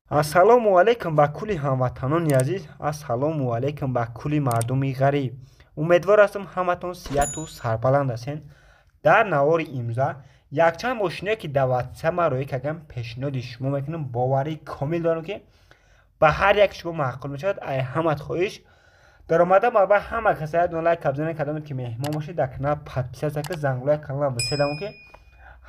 Ассалому алайкум ба кулли ҳамватанони азиз, ассалому алайкум ба кулли мардуми ғариб. Умедвор ҳастам, ҳаматон сиҳату сарбаланд ҳастед. Дар навори имрӯза якчанд мошиное, ки дар ватсап ман роҳӣ кардам, пешниҳоди шумо мекунам. Боварии комил дорам, ки ба ҳар як шумо маъқул мешавад. Ай ҳамат хоҳиш даромада ба ҳама каса як лайк бизанед, кадоме ки меҳмон бошед, дар канал подписаться кунед, зангулаи каналам биседамо, ки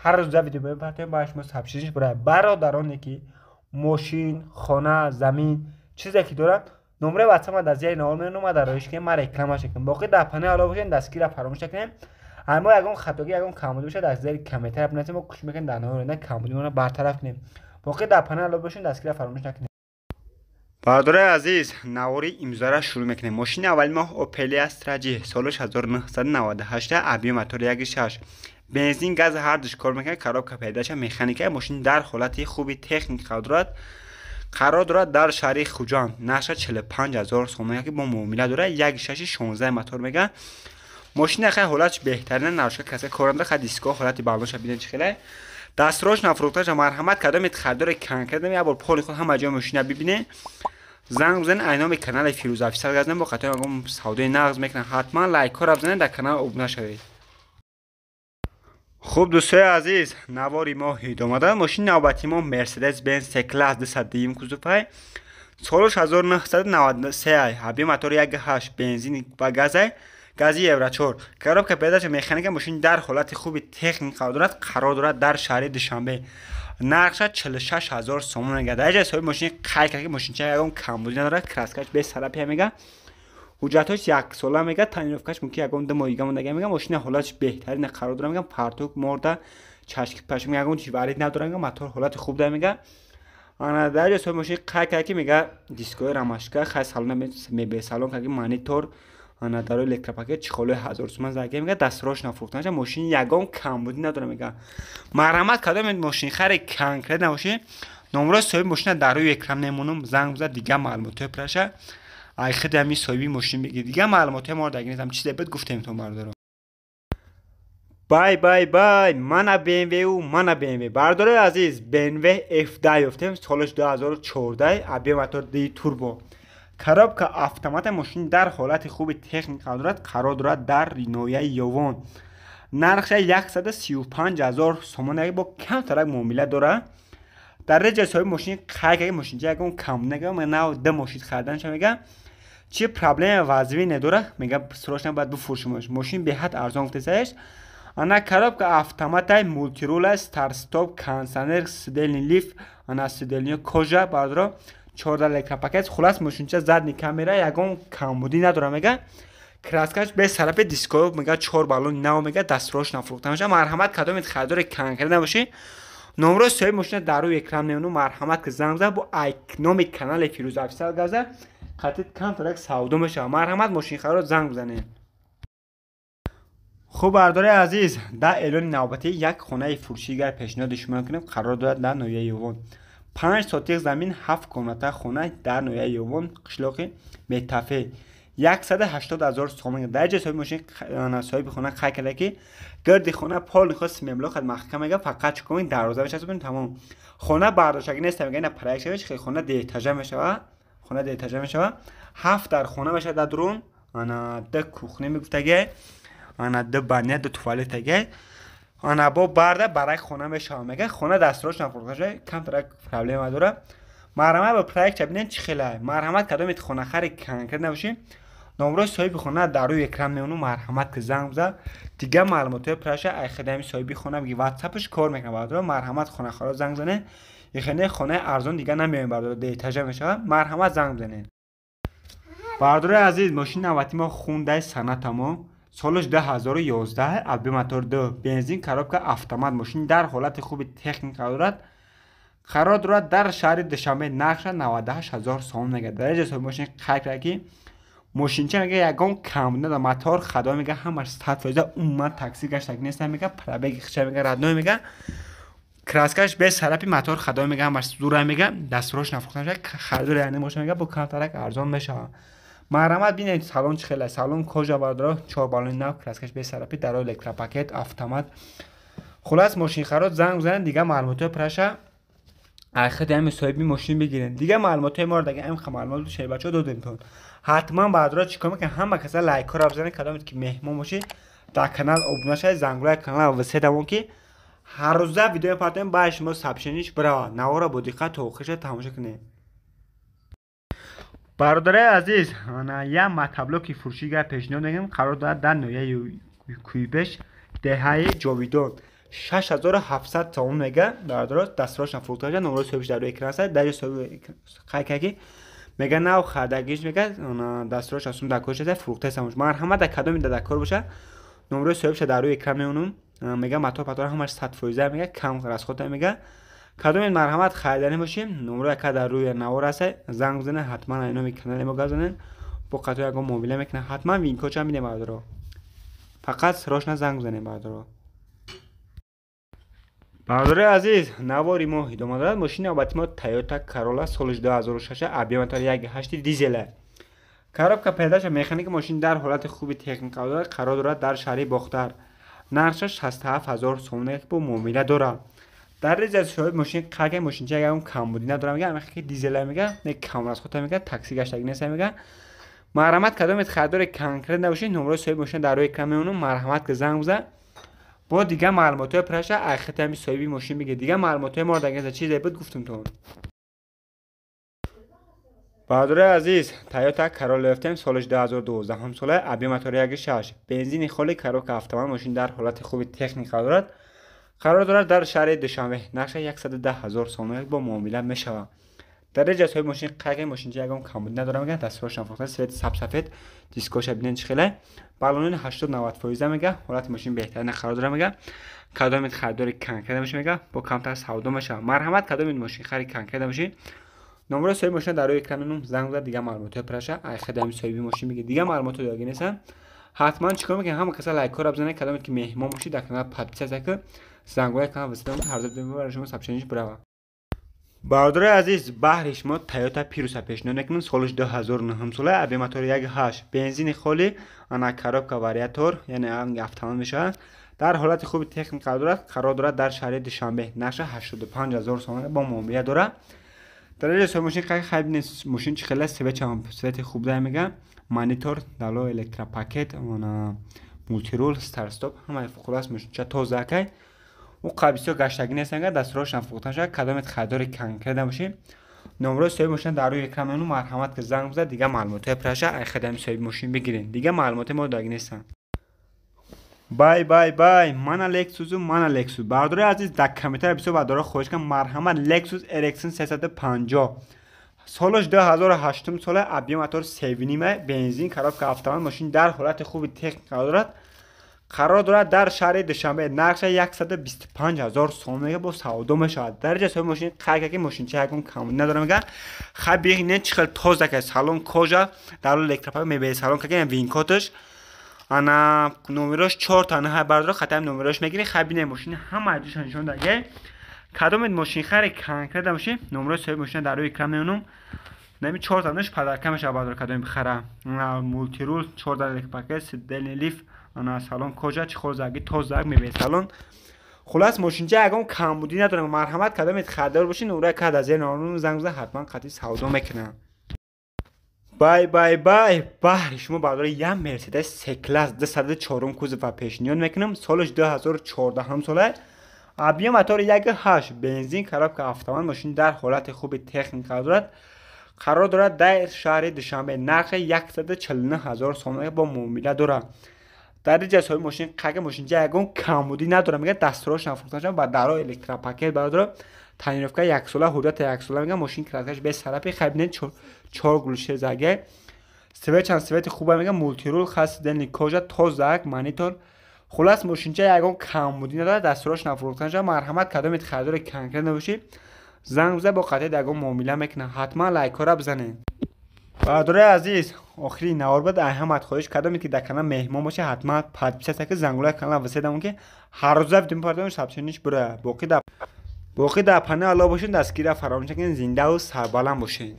ҳар рӯза видео мепартоем, ба шумо сообщение барояд. Бародароне ки мошин, хона, замин, чизе ки дорад, номраи ватсапа дар зери навор мемонам, ма дар роҳиш кунем, ма рекламаш кунем. Боқӣ дар паноҳи Аллоҳ бошед, дастгирро фаромӯш накунем. Ама ягон хатогӣ, ягон камбудӣ бошад, дар зери комментария бинависем, мо кӯшиш мекунем дар навори оянда камбудиро бартараф кунем. Боқӣ дар паноҳи Аллоҳ бошед, дастгирро фаромӯш накунем. Бародарои азиз, навори имрӯзаро шурӯъ мекунем. Мошини аввали мо Opel Astra J, солаш 1998, объём мотор 1.6, бензин, газ ҳардуш кор мекунад, коробка передача механика. Мошин дар ҳолати хуби техник қарор дорад. Қарор дорад дар шаҳри Хуҷанд. Нархша 45 ҳазор сомон, ки бо муомила дорад, 1.6 16 мотор мега. Мошин хай ҳолатш беҳтарина, нарушка каса кор надорад, хай диско ҳолати балонша бинед чӣ хеле. Дастрош нафурӯхташа. Марҳамат, кадомед харидори конкретно як бор поли худ ҳама ҷои мошина бибинед, занг бизанед, ай номи канали Фирӯз Офисал газанед, бо қатъи ягон савдои нағз мекунанд. Ҳатман лайкҳоро бизанед, дар канал обуна шавед. Хуб, дӯстои азиз, навори мо идома дорад. Мошини навбати мо Mercedes Benz C-Class 202 кузовай, солаш 1993, объём мотор 1.8, бензин ва газай, гази Евро 4, коробка передача механика. Мошин дар ҳолати хуби техник қарор дорад. Қарор дорад дар шаҳри Душанбе. Нархша 46 ҳазор сомон мега. Дар ҷои соҳиби мошин қайд кард, ки мошинча ягон камбудӣ надорад, краскаш бесарапия мега, ҳуҷҷатҳош яксола мега, тонировкаш мумкин ягон 2 моҳ дига мондага мега. Мошина ҳолатш беҳтарина қарор дорад мега, фартук морда чашки пашм ягон чи варид надорад мега, мотор ҳолати хуб дорад мега. Ана дар ҷои соҳиби мошин қайд кард, ки мега дискои рамашка, хай салон мебел салон кард, ки монитор, ана дарои электропакет, чехолои 1000 суман зага мега. Дастрош нафурӯхтанаша. Мошин ягон камбудӣ надорад мега. Марҳамат, кадоме мошинхари конкрет набошед, номрои соҳиби мошина дар рӯи экран мемонам, занг бизад, дига маълумотҳои пураша ай худи ҳамин соҳиби мошин бигир. Дига маълумотҳои моро дар гирифтам, чизе буд, гуфтем то бародаро. Бай, бай, бай, мана БМВ, мана БМВ. Бародарои азиз, БМВ F10 ёфтем, солаш 2014, объём мотор ди турбо, коробка автомата. Мошин дар ҳолати хуби техник қарор дорад. Қарор дорад дар ноҳияи Ёвон. Нархша 135 ҳазор сомон, бо камтарак муомила дорад. Дар реҷаи соҳиби мошин қайд кард, мошинча ягон кам нега, нав ду мошин хариданша мега, чи проблема вазъӣ недорад мега, срочно бояд бифурӯшимаш. Мошин беҳад арзон гуфтесаеш. Ана коробка автоматай, мультируля, старт-стоп, кондиционер, сидельный лифт, ана сидельный кожа, бародаро, 14 электропакет. Хулас, мошинча задний камера, ягон камбудӣ надорад мега, краскаш бесарапи, диско мега, чор баллони нав мега, дастрош нафурӯхта меша. Марҳамат, кадомед харидори конкрет набошӣ, номрои соҳиби мошина дар рӯи экран мемонам, марҳамат ки занг зад, бо ай номи канали Фирӯз Офисал газа, қатъи камтарак савдо мешавад. Марҳамат, мошинхариро занг бизанед. Хуб, бардораи азиз, дар эълони навбатӣ як хонаи фурӯшигар пешниҳоди шумо мекунем. Қарор дорад дар ноҳияи Ёвон. 5 сотих замин, ҳафт комната хона дар ноҳияи Ёвон, қишлоқи Метафе, 180 000 сомон. Дар ҷои соҳиби мошин, соҳиби хона қайд карда, ки гирди хона поли худ цементблок маҳкам мега, фақат чӣ кунед, дарвоза мечаспонед, тамом. Хона бардоштагӣ нест мега, ина проект шавед, хеле хона дуэтажа мешавад. Хона дуэтажа мешавад, ҳафт дар хона мешавад, дар дурун ана ду кухня мегуфтаги, ана ду баня, ду туалетаги, ана бо барда барак хона мешавад мега. Хона дастрош нафурӯхта, камтарак проблема дорад. Марҳамат, ба проект бинед чӣ хеле. Марҳамат, кадомед хонахари конкрет набошед, номрои соҳиби хона дар рӯи экран мемонам, марҳамат ки занг бизад, дига маълумотҳои пураша ай хидами соҳиби хона биги, ватсапш кор мекунад. Бародаро, марҳамат, хонахаро занг занед. Ихене хонаи арзон дига намеоем, бародаро, дуэтажа мешавад. Марҳамат, занг бизанед. Бародарои азиз, мошини навбати мо Хундай Соната мо, солаш 2011, объём мотор ду, бензин, коробка автомат. Мошин дар ҳолати хуби техник қарор дорад. Қарор дорад дар шаҳри Душанбе. Нархша 98 ҳазор сомон мега. Дар ҷои соҳиби мошин қайд кард, ки мошинча мега ягон кам надорад, мотор хадо мега, ҳамаш 100%, умуман такси гаштак нест мега, пробеги хича мега, родной мега, краскаш бесарапи, мотор хадо мега, ҳамаш зура мега, дастрош нафурӯхта мешавад. Харидори яъне боша мега, бо камтарак арзон мешавад. Марҳамат, бинед салон чӣ хеле, салон кожа, бардоро, чор баллони нав, краскаш бесарапи, дарои электропакет, автомат. Хулас, мошинхарот занг бизанед, дига маълумотҳои пураша Худи ҳами соҳиби мошин бигирен. Дигар маълумотҳои моро дага ҳам маълумот буд, шербачаҳо додем тон. Ҳатман баъдро чикор мекунед? Ҳама каса лайкҳоро бизанед, кадомед ки меҳмон бошед, дар канал обуна шавед, зангулаи канал васе давон, ки ҳаррӯза видео мепартоем, баъд шумо сообщение ш биравад. Наворро бо диққат то охирша тамошо кунед. Бародарои азиз, як мотоблоки фурӯшига пешниҳод мекунем, қарор дорад дар ноҳияи Кӯйбеш, деҳаи Ҷовидон. 6700 сомон мега, бародаро, дастрошна фурӯхта шуда, номерои соҳибиш дар рӯи экран аст. Дар соҳиби қайд кард, ки мега нав хардагиш, мега дастрош асум дар кор шуда, фурӯхта самош. Марҳамат, дар кадоми дар кор боша, номерои соҳибша дар рӯи экран мемонам. Мега мотор патор ҳамаш 100%, мега кам расход мега. Кадомед марҳамат хариданӣ бошем, номеро яка дар рӯи навор аст, занг бизанед, ҳатман ай номи канали мо гап занед, бо қатъи ягон муомила мекунад. Ҳатман винкочам бидем, бародаро, фақат срочно занг бизанед, бародаро. Бародарои азиз, навори мо идома дорад. Мошини навбати мо Тойота Corolla, соли 2006, объём мотор 1,8, дизела, коробка передача, механика. Мошин дар ҳолати хуби техника дорад, қарор дорад дар шаҳри Бохтар. Нархаш 67 000 сомон, бо муомила дорад. Дар рези соҳиби мошин қайд, мошинча ягон камбудӣ надорад, мега ҳамин ки дизела, мега не кам расход мега, такси гаштагӣ нест мега. Марҳамат, кадомед харидори конкрет набошед, номерои соҳиби мошин дар рӯи экран мемонам, марҳамат ки занг бизан, бо дигар маълумотҳои праша айхати ҳами соҳиби мошин бигир. Дигар маълумотҳои моро дар чизе буд, гуфтум тон. Бародарои азиз, Тойота Corolla ёфтем, соли 2012 сола, объём мотори 1,6, бензини холи, коробка автомат. Мошин дар ҳолати хуби техника дорад, қарор дорад дар шаҳри Душанбе. Нархаш 110 ҳазор сомон, бо муомила мешавад. Дар реҷа соҳиби мошин қайд, мошинча ягон камбудӣ надорад, мега дастурашон фурӯхта, цвет и сабсафед, дискоша бинед чӣ хеле, баллони 80-90%, мега ҳолати мошин беҳтарина қарор дорад. Мега кадомед харидори конкрет бошед, мега бо камтар савдо мешавад. Марҳамат, кадомед мошинхари конкрет бошед, номерои соҳиби мошина дар рӯи экран мемонам, занг зад, дигар маълумотҳои праша айхади ҳами соҳиби мошин бигир. Дигар маълумотҳо додаги нестанд. Ҳатман чикор мекунед? Ҳама каса лайкҳоро бизанед, кадомед ки меҳмон бошед, дар канал подписаться кунед, зангулаи канал васида, ҳар барои шумо сообщение ш биравад. Бародарои азиз, баҳри шумо Тойота Приуса пешниҳод мекунем, солиш 2009 сола, объём мотори 1,8, бензини холи, ана коробка вариатор, яъне автомат мешавад. Дар ҳолати хуби техника дорад, қарор дорад дар шаҳри Душанбе. Нархаш 85 ҳазор сомон, бо муомила дорад. Дар инҷа соҳиби мошин қай хайб нест, мошин чӣ хеле свет чам, свет и хуб дай, мега монитор дало, электропакет, мультирул, старт-стоп, ҳамаи. Хулас, мошинча тоза акай, ӯ қабл бисёр гаштагӣ нест, дастурошам фурӯхта шавад. Кадомет харидори конкрет набошед, номерои соҳиби мошина дар рӯи экран мемонам, марҳамат ки занг бизад, дигар маълумотҳои праша айхадами соҳиби мошин бигиред. Дигар маълумоти мо додаги нестанд. Бай, бай, бай, мана Лексусу, мана Лексус. Бародарои азиз, дар комментария бисёр бародаро хоҳиш кардам, марҳамат, Лексус RX 350, солаш 2008 сола, объём мотор 3,5, бензин, коробка автомат. Мошин дар ҳолати хуби техника дорад, қарор дорад дар шаҳри Душанбе. Нархша 125 ҳазор сомон, мега бо савдо мешавад. Дар инҷа соҳиби мошин қайд кард, ки мошинча ягон камбудӣ надорад, мега хай бинед чӣ хел тоза ка, салон кожа, дар электропакет, мебели салон ка, винкоташ, ана номерош чор та наҳай, бародаро, хатаи номерош мегирӣ. Хай бинед, мошини ҳама ҷоша нишон даге. Кадомед мошинхари конкрет бошед, номерои соҳиби мошина дар рӯи экран мемонам. Нами чор танаш подарка мешавад, бародаро, кадоме бихара. Мультирул, чор электропакет, сидельный лифт, ана салон кожа, чехол заги, тозак, мебели салон. Хулас, мошинча ягон камбудӣ надорам. Марҳамат, кадомед харидор бошед, номерои кад аз зери номер занг бизан, ҳатман қатъи савдо мекунам. Бай, бай, бай, баҳри шумо, бародари, як Мерседес С-класс 204 кузова пешниҳод мекунам, солаш 2014 сола, объём мотори 1,8, бензин, коробка автомат. Мошин дар ҳолати хуби техника дорад, қарор дорад дар шаҳри Душанбе. Нархи 149 ҳазор сомон, бо муомила дорад. Дар инҷа соҳиби мошин қага, мошинча ягон камбудӣ надорад, мега дастурош нафурӯхта шавад, ба даро электропакет, бародаро, тонировка яксола, ҳуҷҷати яксола. Мега мошин краска ш без царапин. Хай бинед, чор глушитель заге, свет чанд свет и хуба, мега мультирул, хас сидельный кожа, тозак, монитор. Хулас, мошинча ягон камбудӣ надорад, дастурош нафурӯхта шавад. Марҳамат, кадомед харидори конкрет набошед, занг бизад, бо қатъи ягон муомила мекунад. Ҳатман лайкҳоро бизанед. Бародарои азиз, охири навор буд. Ай ҳамат хоҳиш, кадоме ки дар канал меҳмон бошед, ҳатман подписаться ки, зангулаи канал васедамон, ки ҳаррӯза видео мепардозем, сообщение ш бирояд. Боқӣ дар паноҳи Аллоҳ бошед, дастгирия фаромӯш накунед, зиндаву сарбаланд бошед.